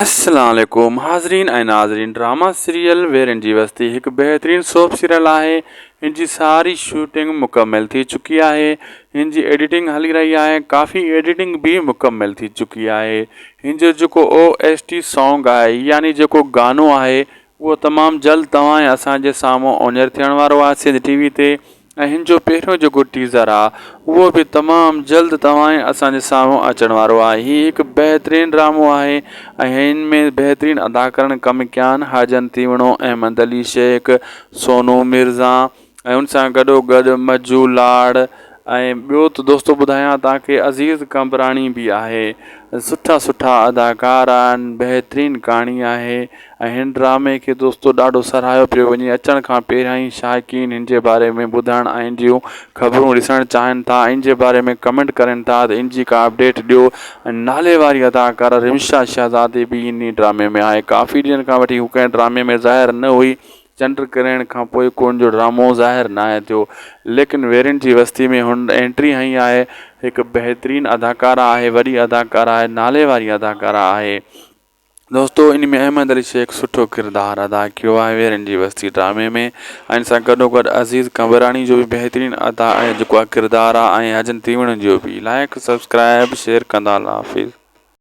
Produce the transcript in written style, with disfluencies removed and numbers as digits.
السلام عليڪم حاضرين ۽ ناظرين ڊراما سيريل ويرين جي وستي هڪ بهترين سوپ سيريل آهي هن جي ساري شوٽنگ مڪمل ٿي چڪي آهي هن جي ايڊيٽنگ هلي رهي آهي ڪافي ايڊيٽنگ به مڪمل ٿي چڪي آهي هن جو جيڪو او ايس ٽي سانگ آهي يعني جيڪو گانو آهي اهو تمام جلد توهان ۽ اسان جي سامهون اونيئر ٿيڻ وارو آهي سنڌ ٽي وي تي ۽ هن جو پهريون جيڪو ٽيزر آ اهو به تمام جلد توهان ۽ اسان جي سامهون اچڻ وارو آهي هي هڪ بهترين ڊرامو آهي ۽ هن ۾ بهترين اداڪارن ڪم ڪيا آهن حاجن تيوڻو احمد علي شيخ سونو مرزا ۽ ان سان گڏو گڏ مجو لاڙ ۽ ٻيو ته دوستو ٻڌايان توهان کي عزيز قمبراڻي به آهي سٺا سٺا اداڪار آهن بهترين ڪهاڻي آهي ۽ هن ڊرامي کي دوستو ڏاڍو ساراهيو پيو وڃي اچڻ کان پهريان ئي شائقين هن جي باري ۾ ٻڌڻ ۽ ان جون خبرون ڏسڻ چاهين ٿا ۽ ان جي باري ۾ ڪمينٽ ڪرين ٿا ته ان جي ڪا اپڊيٽ ڏيو ۽ نالي واري اداڪاره رمشا شهزادي به انهي ڊرامي ۾ آهي ڪافي ڏينهن کان وٺي هو ڪنهن ڊرامي ۾ ظاهر نه هئي چنڊ ڪرڻ کان پوء ڪو ان جو ڊرامو ظاهر ناهي ٿيو ليڪن ويرين جي وستي ۾ هن انٽري هنئي آهي هڪ بهترين اداڪاره آهي وڏي اداڪاره آهي نالي واري اداڪاره آهي دوستو ان ۾ احمد علي شيخ سٺو ڪردار ادا ڪيو آهي ويرن جي وستي ڊرامي ۾ ۽ ان سان گڏو گڏ عزيز قمبراڻي جو به بهترين ادا جيڪو آهي ڪردار آهي ۽ حجن تيوڻ جو به لائڪ سبسڪرائب شيئر ڪندا الله حافظ.